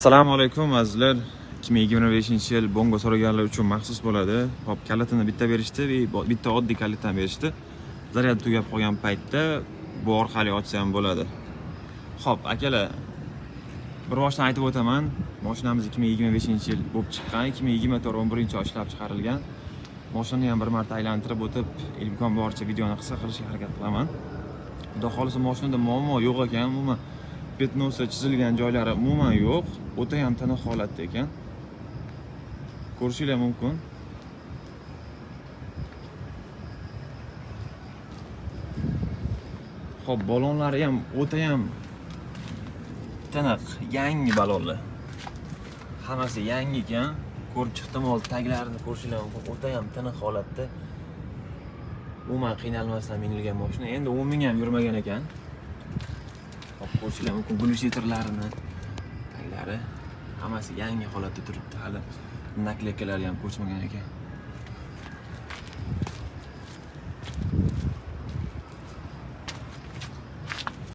Assalomu alaykum azizlar. 2025-yil Bongo so'raganlar uchun maxsus bo'ladi. Hop, kalitini bitta berishdi va bitta oddiy kalitdan berishdi. Zaryad tugab qolgan paytda bu orqali ochsa ham bo'ladi. Hop, akalar, bir boshdan aytib o'taman, mashinamiz 2025-yil bo'lib chiqqan, 2024 11-oy ishlab chiqarilgan. Mashinani ham bir marta aylantirib o'tib, imkon boricha videoni qisqa qilishga harakat qilaman. Xudo xolisa mashinada muammo yo'q ekan, umuman petnosa chizilgan joylari umuman yo'q, o'ta ham tiniq holatda ekan. Ko'rishinglar mumkin. Xo'p, balonlari ham o'ta ham tiniq, yangi balonlar. Hammasi yangi ekan. Ko'rib chiqdim, hozir taglarini ko'rishinglar mumkin. O'ta ham tiniq holatda. Umuman qiynalmasdan minilgan mashina. Endi 10 ming ham yurmagan ekan. Hop, ko'rishinglar mumkin gulshetrlarini taglari hammasi yangi holatda turibdi, hali nakleykalari ham ko'chmagan ekan.